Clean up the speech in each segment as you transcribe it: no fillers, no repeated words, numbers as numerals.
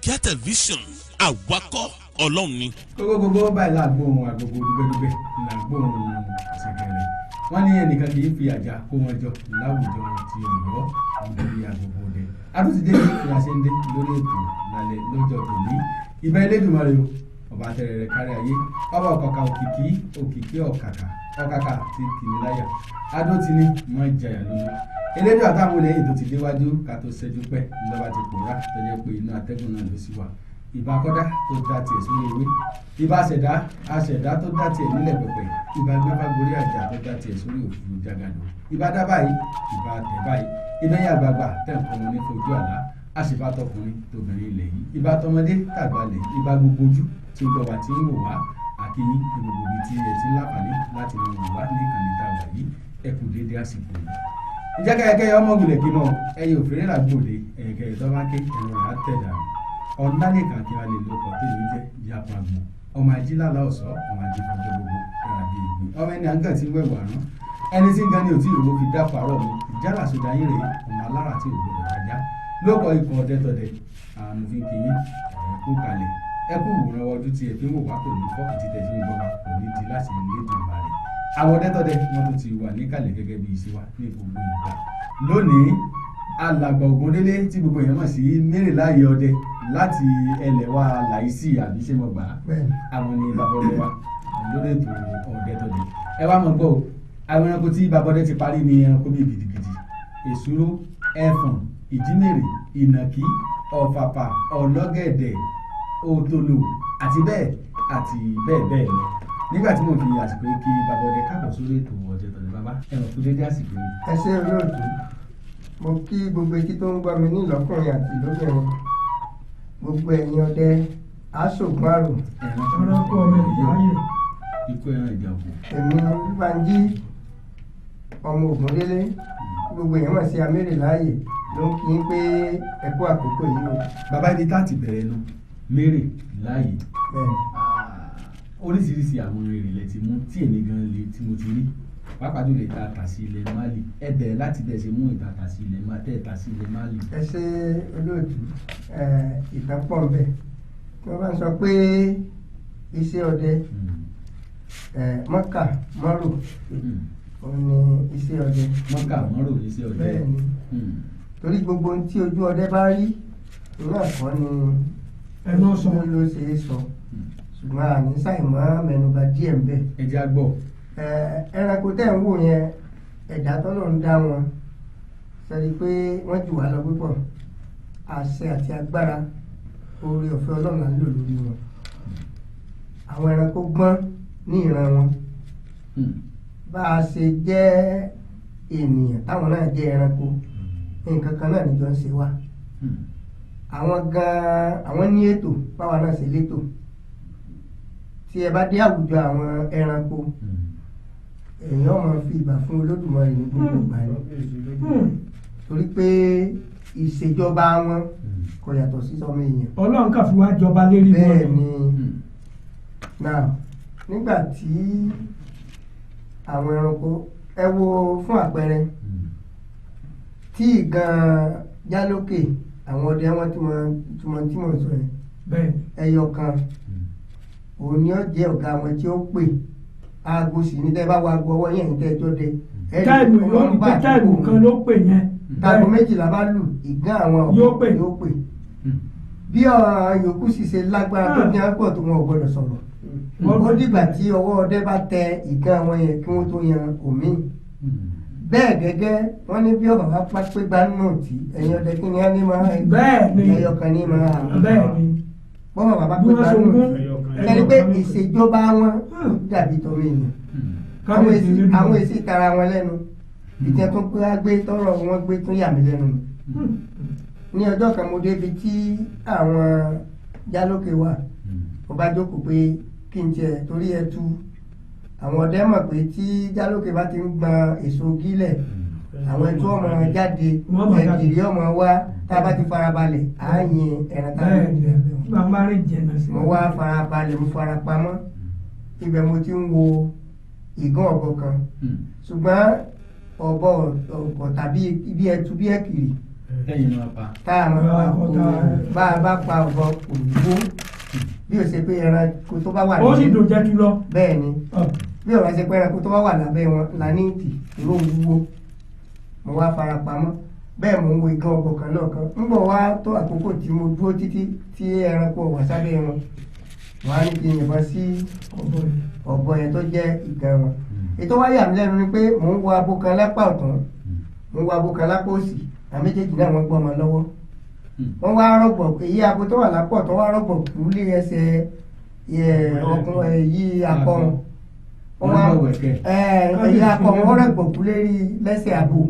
Àlàkíá Tẹlifíṣàn, àwakọ̀ Ọlọ́run ni. Gógógógó báyìí láàgbóhùn agogo, dúgbẹ́dúgbẹ́ làgbóhùn ṣẹ̀kẹ̀rẹ̀. Wọ́n ní ẹnìkan kì í fi àjà kó wọn jọ láwùjọ ti Ọ̀yọ́ nítorí agogo ọdẹ. Àtúntìdé ní a ṣe ń dé lórí ètò lálẹ́ lọ́jọ́ tòní. Ìbà Elédùmarè o, ọba tẹrẹrẹ kárí ayé, ọba ọ̀kàkà òkìkí, òkìkí ọ̀kàkà, ọ̀kàkà ti kìnìláyà adó ti ní mọ́ jayà lójú. Elédùn àtàwọn olè yìí tó ti déwájú ká tó ṣẹ́jú pẹ́ ńlọba ti pòórá, tó jẹ́ pé inú atẹ́gùn náà ló sì wà. Ìbà kọ́dá tó dá tiẹ̀ sórí ewé, ìbà ṣẹ̀dá aṣẹ̀dá tó dá tiẹ̀ nílẹ̀ pẹ̀pẹ̀, ìbà gbẹ́fàgorí àjà tó dá tiẹ̀ sórí òfurufú jágàdo. Ìbà dá báyìí, ìbà tẹ̀ báyìí, ìbẹ̀yìn àgbààgbà tẹ̀ ń kọ́ wọn ní fojú àlá, àṣìbá tọkùnrin tóbìnrin ilẹ̀ yìí, ìbà tọmọdé tàgbà lẹ̀, ìbà gbogbo ojú tí ń gbọ́ wá, tí ń wò wá. Àkíyín ní gbogbo ibi tí ẹ ti ń láǹfààní láti máa wò wá ní ìkànnì tá a wà yìí. Ẹ kú déédéé àsìkò yìí. Ìjẹ́ kẹ́yẹkẹ́yẹ ọmọgùnlẹ̀ kí mọ́ ẹyẹ òfèrè làgbòde, ẹ̀yẹkẹ́yẹ tó bá ké ẹnu rẹ̀ á tẹ̀ dànù. Ọ̀làlẹ́kàn kí wàá lè lóko tó yìí jẹ́ ìyapa àgbò, ọmọ ajílàlá ọ̀sọ́, ọmọ ajífọ́jọ́ gbogbo ẹ̀rà bíi ìgbín, ọmọ ẹni àǹgàn tí ń wẹ̀wà rán ẹni tí ń gan ni ò tí ì rówó fi dápọ̀ àárọ̀ mi. Ìjálà sódà yín rèé, ọmọ alára tí ò gbọdọ̀ dájá lóko ikọ̀ ọ̀dẹ́tọ̀dẹ̀. Àmọ́ fi kì í ẹ kú kalẹ̀, ẹ kú wòran. Ọdún tí ẹ fi ń wò wá kò ní fọ́, àti tẹ̀ fi ń gbọ́ wa kò ní di láti ilé ìdùnnú rẹ̀. Àwọn ọ̀dẹ́tọ̀dẹ̀ wọn tún ti wà níkàlẹ̀ gẹ́gẹ́ bí iṣẹ́ wa ní gbogbo ìgbà. Lónìí, alàgbà Ògúndélé tí gbogbo èèyàn mọ̀ sí Mẹ́rìnláyè ọdẹ láti ẹlẹ́wà láìsí àbí ṣé mo gbà á? Àwọn ni bàbá ọdẹ wa lórí ètò ọ̀dẹ́tọ̀dẹ̀. Ẹ wá mọ̀ gbọ́ o, àwọn ẹranko tí bàbá ọdẹ ti parí ni ẹranko bíi gidigidi, èsúró, ẹfọ̀n, ìjímèrè, ìnàkí, ọ̀fàfà, ọlọ́gẹ̀dẹ̀, òtòlò àti bẹ́ẹ̀ àti bẹ́ẹ̀ bẹ́ẹ̀ lọ. Nígbà tí mo fi àsìkò yìí kí bàbá ọdẹ káàbọ̀ sórí ètò ọ̀dẹ́tọ̀dẹ̀, bàbá, ẹ mọ̀ kú dédé àsìkò yìí. Ẹ ṣé, olóòtú. Mo kí gbogbo etí tó ń gbọ́ mi ní ìlọ́kùnrin àti ìlóbìnrin, gbogbo ẹ̀yin ọdẹ aṣògùn àrùn. Ẹranko ọmọ ìyáyè. Ikú ẹran ìjà òkú. Èmi Bánjí ọmọ Ògúndélé, gbogbo èèyàn mọ̀ sí Amérèláyè, ló ń kí n pé ẹ kú àkókò yìí o. Bàbá, ibi tá a ti bẹ̀rẹ̀ nu Mérèláyè. Bẹ́ẹ̀. Oríṣiríṣi àwọn èrè lẹ ti mú tí èmi gan lè tí mo ti rí, pàápàá jùlọ ìta tà sí ilẹ̀ Mali. Ẹ bẹ̀rẹ̀ láti bẹ̀ ṣe mú ìta tà sí ilẹ̀ Mali, tẹ́ tà sí ilẹ̀ Mali. Ẹ ṣé, olóòtú. Ìtàn pọ̀ ń bẹ tí wọ́n bá ń sọ pé iṣẹ́ ọdẹ, mọ́kà mọ́rò òun ni iṣẹ́ ọdẹ. Mọ́kà mọ́rò iṣẹ́ ọdẹ. Bẹ́ẹ̀ ni, torí gbogbo ohun tí ojú ọdẹ bá rí iná kọ́ ni ẹnu sọ. Ló ṣe é sọ, ṣùgbọ́n àní ṣàìmọ́ mẹ́nuba díẹ̀ ń bẹ. Ẹ jẹ́ á gbọ́. Ẹranko tẹ́ ń wò yẹn, ẹ̀dá tọ́lọ̀ ń dá wọn sẹ́ni pé wọ́n jù wá lọ púpọ̀. Àṣẹ àti agbára oore ọ̀fẹ́ Ọlọ́run là ń lò lórí wọn. Àwọn ẹranko gbọ́n ní ìran wọn. Bá a ṣe jẹ́ ènìyàn táwọn náà jẹ́ ẹranko, nǹkan kan náà níjọ ń ṣe wá. Àwọn gan-an, àwọn ní ètò báwa náà ṣe létò. Tí ẹ bá dé àwùjọ àwọn ẹranko, èèyàn máa fi ìbà fún Olódùmarè ní gbogbo ìgbà ni, torí pé ìṣèjọba wọn kò yàtọ̀ sí sọmọ èèyàn. Ọlọ́run kàn fi wá jọba lérí wọn. Bẹ́ẹ̀ ni. Now, nígbà tí àwọn ẹranko, ẹ wo fún àpẹẹrẹ, tí ìgan jálókè, àwọn ọdẹ wọn tí mo tí mo sọ yẹn, Bẹ́ẹ̀. ẹyọ kan òun ni ó jẹ́ ọ̀gá wọn tí ó pè. Aago sì ní, tẹ́ bá wo aago ọwọ́ yẹn, tẹ́ ẹjọ́ dẹ ẹ rí Time pé yóò wọ́n rí bá pé time àkókò kan ló pè yẹn. táago 12 bá lù, ìgán àwọn ọ̀bọ Yóò pè. Yóò pè. Bí ọ̀rọ̀ yòókù sì ṣe lágbára tó ní àpọ̀ tó, wọn ò gbọdọ̀ sọ̀rọ̀. Ó dìgbà tí ọwọ́ ọdẹ bá tẹ ìgán àwọn yẹn kí wọ́n tó yan òmíì. Bẹ́ẹ̀ gẹ́gẹ́, wọ́n ní bí ọ̀bà bá pé gbá nù tí ẹ̀yin ọdẹ kí ni á ní máa Bẹ́ẹ̀ ni. ẹyọ kan ní máa Bẹ́ẹ̀ ni. bọ́bà bàbá Bí pé wọ́n gbá ṣe nù ogún ẹni pé ìṣèjọba wọn dàbí tọmọ èèyàn. Àwọn Kábíyèsí èsì Elédùmarè. àwọn èsì tara wọn lẹ́nu. Ìjẹ́ tó pé á gbé tọrọ wọn gbé tún yà mí lẹ́nu nù. Ní ọjọ́ kan, mo débi tí àwọn jálókè wà. Mo bá jókòó pé kí n tiẹ̀ torí ẹ tú àwọn ọdẹ mọ̀ pé tí jálókè bá ti ń gbọn èso gílẹ̀, àwọn ẹtú ọmọ jáde. Wọ́n máa jáde. Ẹ̀gìrì ọmọ wa, tá a bá ti farabalẹ̀, á yin ẹran tá a Bẹ́ẹ̀ ní ni. ìbẹ̀ wọn. Bá rìn jìnnà sí. Mo wá farabalẹ̀, mo fara pamọ́ ibẹ̀, mo ti ń wo ìgán ọ̀bọ kan, ṣùgbọ́n ọ̀bọ ọ̀kọ̀ tàbí ibi ẹtu bí ẹ̀kìrì. Lẹ́yìn náà pa. Tá a máa pa kò bá a bá pa ọ̀bọ kò wó bí o ṣe pé ẹranko tó bá wà Ó sì dùn jẹ́ tu lọ. Bẹ́ẹ̀ ni, bí o bá ṣe pé ẹranko tó bá wà lábẹ́ wọn là ní ìtì ìró wúwo. Mo wá fara pamọ́ bẹ́ẹ̀, mo ń wo igan ọ̀bọ kan lọ́ọ̀kan ń bọ̀ wá tó àkókò tí mo dúró títí tí ẹranko wà sábẹ́ wọn, wọ́n á ní kí n yìnbọn sí ọ̀bọ yẹn. Ọ̀bọ yẹn tó jẹ́ ìgan wọn. Ètò wáyà mi lẹ́nu ni pé mò ń wo abo kan lápá ọ̀tún, mò ń wo abo kan lápá òsì, àwọn méjèèjì náà wọ́n gbọ́ ọmọ lọ́wọ́. Wọ́n wá rọ̀gbọ̀, èyí abo tó wà lápá ọ̀tún wá rọ̀gbọ̀ kú lé ẹsẹ̀ ọkùn èyí akọ wọn. Wọ́n Wọ́n wá wẹ̀kẹ́. Èyí akọ wọn rọ̀gbọ̀ kú lérí lẹ́sẹ̀ abo.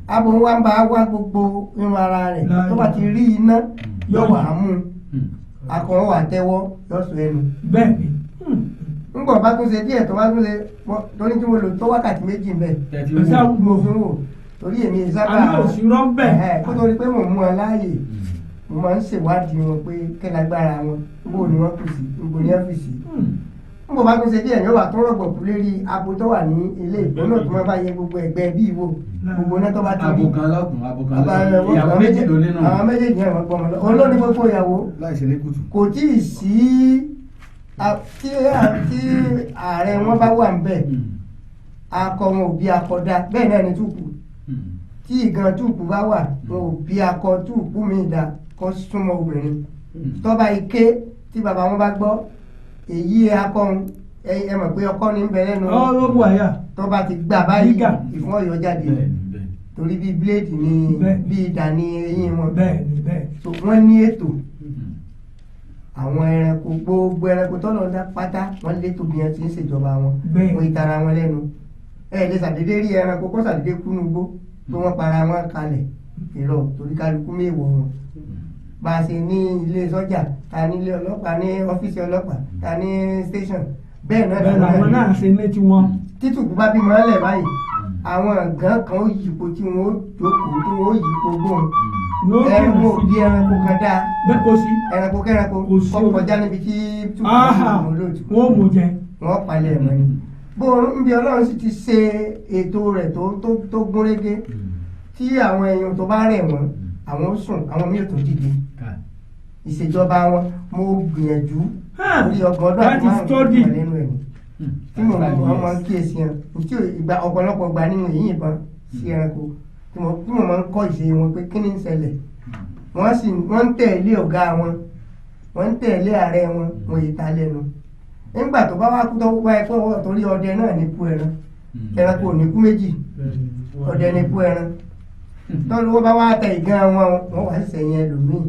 Abo wa ń bá wá gbogbo irun ara rẹ̀, tó bá ti rí iná yóò wà á mú un. Akọ wọn wà tẹ́wọ́, yóò sọ ẹnu. Bẹ́ẹ̀ ni. Ńgbọ̀n bá tún ṣe díẹ̀, tó bá tún ṣe torí tí mo lò tó wákàtí 2 ń bẹ̀ Tẹ̀tí Ẹ̀sà wò. mo fi ń wò torí èmi sábà Àní ò sí rọ́ bẹ́ẹ̀. Ẹ̀hẹ́, kó tó rí pé mò ń mú wọn láàyè, mo máa ń ṣèwádìí wọn pé kí lágbára wọn, níbo ni wọ́n kù sí, níbo ni wọ́n fi sí. Ńgbọ̀n bá tún ṣe díẹ̀, yóò wà tó rọ̀gbọ̀ kú lérí abo tó wà ní ilé ìgbóná tó máa bá yẹ gbogbo ẹgbẹ́ bí ìwò gbogbo náà tó bá ti rí. Abo kan lọ́kùn, abo kan Bàbá lọ́sùn. rẹ̀ wọ́n Ìyàwó àwọn méjì ló nínú. Àwọn méjèèjì náà wọ́n gbọ́mọ lọ, òun ló ní gbogbo ìyàwó. Láì ṣe lékùtù. Kò tí ì sí tí ààrẹ wọn bá wà ń bẹ̀, akọ wọn ò bí akọ dá. Bẹ́ẹ̀ náà ni túkù, tí ìgan túkù bá wà, wọn ò bí akọ túkù mi dá kó súnmọ́ obìnrin. Tọ́ba ike tí bàbá wọn bá gbọ́ èyí akọ ń, ẹ mọ̀ pé ọkọ ní ń bẹ lẹ́nu. Ọ ló bù àyà. Tọ́ba ti gbà báyìí, Gíga. ìfún ọ̀yọ́ jáde. Bẹ́ẹ̀ni, bẹ́ẹ̀ni. Torí bí bíléèdì ni Bẹ́ẹ̀. bí idà ni eyín wọn. Bẹ́ẹ̀ ni, bẹ́ẹ̀. So wọ́n ní ètò. Àwọn ẹranko, gbogbo ẹranko tọ́lọ̀ dá pátá, wọ́n létò bí wọ́n ti ń ṣèjọba wọn. Bẹ́ẹ̀. Wọ́n ìtara wọn lẹ́nu. Ẹ lè ṣàdédé rí ẹranko kó ṣàdédé kúnú gbó pé wọ́n para wọn kalẹ̀, irọ́, torí kálukú méèwọ̀ wọn. Bá a ṣe ní ilé sọ́jà, ta ní ilé ọlọ́pàá, ní ọ́fíìsì ọlọ́pàá, ta ní station, bẹ́ẹ̀ náà Bẹ́ẹ̀ làwọn náà ṣe ní tiwọn. Títùkú bá bímọ ẹlẹ̀ báyìí, àwọn nǹkan kan ó yípo tí wọ́n ó jókòó, tí wọ́n ó yípo gbóhùn. Yóò Ẹranko jìnnà sí. bí ẹranko kan dáa, Bẹ́ẹ̀ kò sí. ẹranko kẹranko Kò sí kọ́ o. kọjá níbi tí túkú Áhà, bá lóòtú, wọ́n ò mú jẹ. wọ́n palẹ̀ ẹ̀mọ́ ni. Bó ń bí Ọlọ́run sì ti ṣe ètò rẹ̀ tó gúnrégé, tí àwọn èèyàn tó bá rẹ̀ wọ́n, àwọn ó sùn, àwọn míì ò tó dìde. Ìṣèjọba wọn, mo gbìyànjú orí 30 ọdún That àti is márùn-ún study. tó wà lẹ́nu ẹ̀ ni tí mo mọ máa ń kíyèsí hàn tí ìgbà ọ̀pọ̀lọpọ̀ gbà nínú èyí ìbọn sí ẹranko tí mo máa ń kọ́ ìṣe wọn pé kí ni ń ṣẹlẹ̀. Wọ́n sì wọ́n ń tẹ̀lé ọ̀gá wọn, wọ́n ń tẹ̀lé ààrẹ wọn, wọn yìí ta lẹ́nu. Nígbà tó bá wá kú, tó wá ẹ̀kọ́ torí ọdẹ náà ní kú ẹran, ẹranko ò ní kú méjì, ọdẹ ní kú ẹran. Tọ́lú bá wá tẹ ìgan wọn, wọ́n wá ṣẹ̀ṣẹ̀ yẹn ẹlòmíì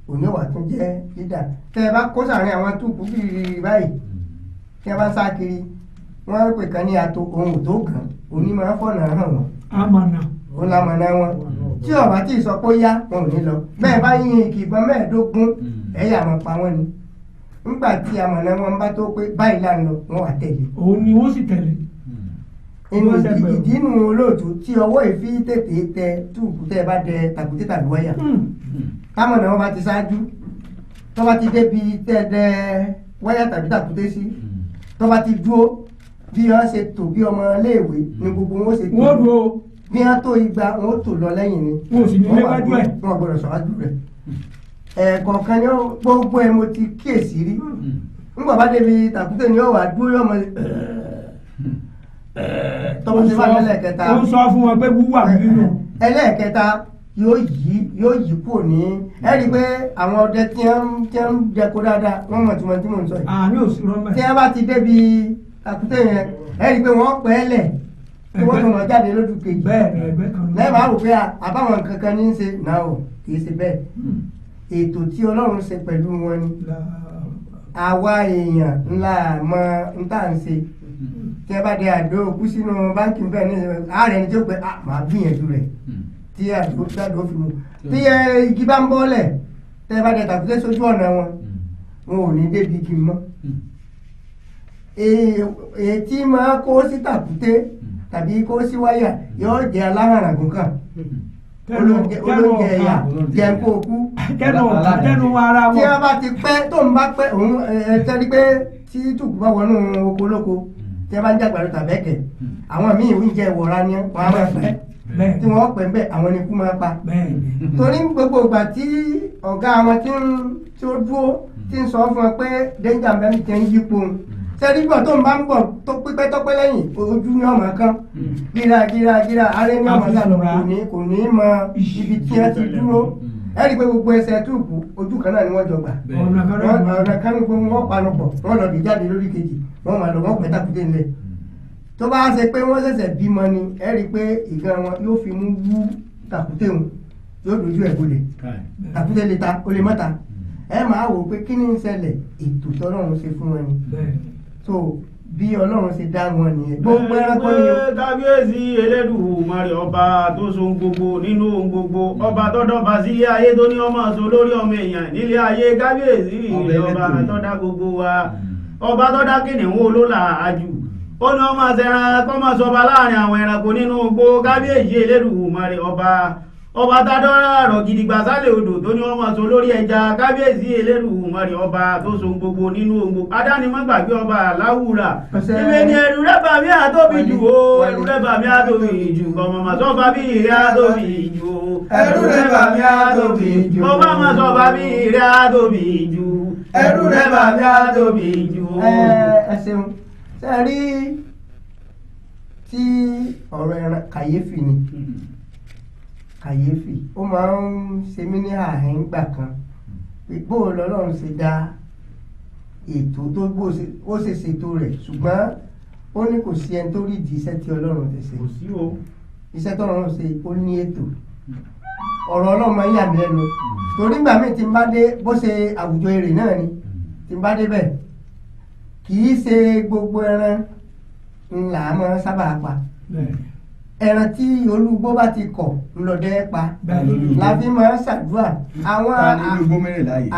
òní wà tún jẹ́ dídà. Tẹ́ ẹ bá kó sàárín àwọn túùkù kiri báyìí tí wọ́n bá ń sá kiri, wọ́n pè kán ní ato ohun tó kàn òní máa ń fọ̀nà hàn wọ́n. Amọ̀nà. Òun la mọ̀nà wọn. Tí ọ̀bá tí ì sọ pé ó yá, wọn ò ní lọ. Bẹ́ẹ̀ bá yín ìkì ìbọn 15, ẹ̀yà wọn pa wọ́n ni. Nígbà tí amọ̀nà wọn bá tó pé báyìí là ń lọ, wọn wà tẹ̀lé. Òun ni wọ́n sì tẹ̀lé. Inú Wọ́n ṣẹ̀gbẹ́ o. ìdínú olóòtú tí ọwọ́ ìfi tètè tẹ túùkù tẹ́ ẹ bá dẹ tàkúté tàbí wáyà, kámọ̀nà wọn bá ti ṣáájú, tó bá ti débi tẹ́ dẹ wáyà tàbí tàkúté sí, tó bá ti dúró, bí wọ́n ṣe tò bí ọmọ iléèwé ni gbogbo wọn ṣe tò. Wọ́n dúró. Bí wọ́n tó 200, wọn ó tò lọ lẹ́yìn ni. Wọn ò sì ní Wọ́n wà léwájú ẹ̀. Wọn gbọ́dọ̀ sọ̀wájú rẹ̀. Ẹ̀ẹ̀kọ̀ọ̀kan ni gbogbo ẹ̀ mo ti kíyèsí rí. Ńgbà bá débi tàkúté ni ó wà dúró, yọmọ tọ́wọ́ ti bá lẹ́lẹ́kẹta. Ó ń sọ fún wọn pé wúwà nínú. Ẹlẹ́ẹ̀kẹta yóò yí kúrò ní. Ẹ rí i pé àwọn ọdẹ tí wọ́n ń jẹko dáadáa, wọ́n mọ̀ tí wọ́n tí mò ń sọ yìí. Àní ò sí rọ́mẹ̀. Tí wọ́n bá ti débi tàkúté yẹn, ẹ rí i pé wọ́n pẹ́ lẹ̀ tí wọ́n tún lọ jáde lójú kejì. Bẹ́ẹ̀ ni, ẹgbẹ́ kan ló. Lẹ́yìn máa rò pé àbáwọn nǹkan kan ní í ṣe náà o, kì í ṣe bẹ́ẹ̀. Ètò tí Ọlọ́run ṣe pẹ̀lú wọn ni. Àwa èèyàn ńlá mọ ń tà ń ṣe. Tí ẹ bá dé àdó òkú sínú báńkì bẹ́ẹ̀ ní ààrẹ ni tí ó pẹ́, màá gbìyànjú rẹ̀ tí àdó tí àdó fi mu tí ẹ igi bá ń bọ́lẹ̀, tẹ́ ẹ bá dé tàkúté sójú ọ̀nà wọn, wọn ò ní débi igi mọ́. Èyí tí máa kó sí tàkúté tàbí kó sí wáyà yóò jẹ́ aláhàràgùn kan, olóúnjẹ ẹ̀yà jẹ́ kó kú. Kẹ́nu ọ̀ka kẹ́nu ara Tí wọn. wọ́n bá ti pẹ́, tó ń bá pẹ́ òun ẹ tẹ́lí pé tí tùkú bá wọnú oko lóko, tí wọ́n bá ń jàgbàdo tàbẹ́kẹ̀, àwọn míì ń jẹ ìwọ̀ra ni wọ́n á máa pẹ́. Bẹ́ẹ̀ Tí wọ́n pẹ̀ ń bẹ̀, àwọn ni kú máa pa. Bẹ́ẹ̀ ni. Torí gbogbo ìgbà tí ọ̀gá wọn tí ń tí ó dúró tí ń sọ fún wọn pé danger mẹ́rin ti ń yípo òun, sẹ́rí gbọ̀ tó ń bá ń bọ̀ tó pípẹ́ tọ́pẹ́ lẹ́yìn, ojú ní ọmọ kan gíra gíra gíra, aré ní ọmọ sálọ, kò ní mọ ibi tí wọ́n ti dúró. Ẹ rí i pé gbogbo ẹsẹ̀ túùpù ojú kan náà ni wọ́n jọ gbà. Ọ̀nà kan náà ni. Ọ̀nà kan ní gbogbo wọn panupọ̀, wọ́n lọ dì jáde lórí kejì, wọ́n máa lọ, wọ́n pẹ́ tàkúté ńlẹ̀. Tó bá ṣe pé wọ́n ṣẹ̀ṣẹ̀ bímọ ni, ẹ rí i pé ìgan wọn yóò fi mú wú tàkúté wọn, yóò dojú ẹ̀ bolẹ̀. Káì. Tàkúté lè ta, ó lè mọ́ta. Ẹ máa wò pé kí ni ń ṣẹlẹ̀, ètò tọ́lọ́run ṣe fún wọn ni. Bẹ́ẹ̀ ni. So bí Ọlọ́run ṣe dá wọn nìyẹn, gbogbo ẹranko ni o. Kábíyèsí Elédùmarè, ọba tó so ohun gbogbo nínú ohun gbogbo, ọba tó dọ́ba sílé ayé, tó ní ọmọ sọ lórí ọmọ èèyàn nílé ayé, kábíyèsí Ọba rẹ̀, ọba elétò. tó dá gbogbo wa, ọba tó dá kìnìún olólà àjù, ó ní ọmọ ṣẹran kọ́ máa sọba láàrin àwọn ẹranko nínú igbó, kábíyèsí Elédùmarè, ọba tádọ́rà rọ̀ gidigba sálẹ̀ odò, tó ní ọmọ sọ lórí ẹja, kábíyèsí Elédùmarè, ọba tó so ohun gbogbo nínú ohun gbogbo, adánimọ̀gbàgbé ọba aláwùrà. Ọ̀sẹ̀. Ìwé ni ẹrù rẹ̀ bà mí àtóbi jù o, ẹrù rẹ̀ bà mí àtóbi jù, ọmọ mà sọ́fà bí ìrẹ́ àtóbi jù o. Ẹrù rẹ̀ bà mí àtóbi jù. Ọmọ mà sọ́fà bí ìrẹ́ àtóbi jù. Ẹrù rẹ̀ bà mí àtóbi jù o. Ẹ ṣeun. Ṣe rí tí ọ̀rọ̀ ẹran, kàyéfì ni, kàyéfì. Ó máa ń ṣe mí ní àhín gbà kan pé bó o lọ́lọ́run ṣe dá ètò tó bó ó ṣe ṣètò rẹ̀, ṣùgbọ́n ó ní kò sí ẹni tó rí ìdí iṣẹ́ tí Ọlọ́run ti ṣe. Kò sí o. Iṣẹ́ tọ́lọ́run ṣe, ó ní ètò. Ọ̀rọ̀ Ọlọ́run máa ń yà mí lẹ́nu, torí ìgbà míì tí n bá dé, bó ṣe àwùjọ èrè náà ni, tí n bá débẹ̀, kì í ṣe gbogbo ẹran ńlá máa ń sábà pa. Bẹ́ẹ̀ ni. Ẹran tí olúgbó bá ti kọ̀ ńlọdẹ pa. Bẹ́ẹ̀ ni. La fi máa ń ṣàdúrà àwọn Ta ni olúgbó mẹ́rìnlá yìí?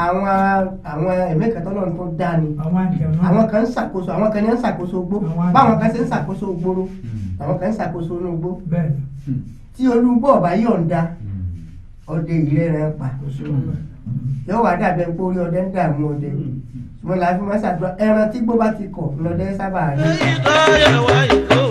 àwọn ẹ̀mí kan tọ́lọ́run tó dá ni. Àwọn àjẹun náà. Àwọn kan ń ṣàkóso, àwọn kan ní ń ṣàkóso igbó. Àwọn Báwọn kan àjẹun. ṣe ń ṣàkóso gbòòrò, àwọn kan ń ṣàkóso inú igbó. Bẹ́ẹ̀ ni. Tí olúgbó ọ̀bá yọ̀ǹda, ọdẹ ìrẹ́ràn pa. Kò sí wọn bẹ́ẹ̀. Yóò wá dàbẹ̀ pé orí ọdẹ ń dààmú ọdẹ, ṣùgbọ́n la fi máa ṣàdúrà, ẹran tí gbó bá ti kọ̀ lọ́dẹ sábà rí. Ìkọyẹ̀wá ìkó.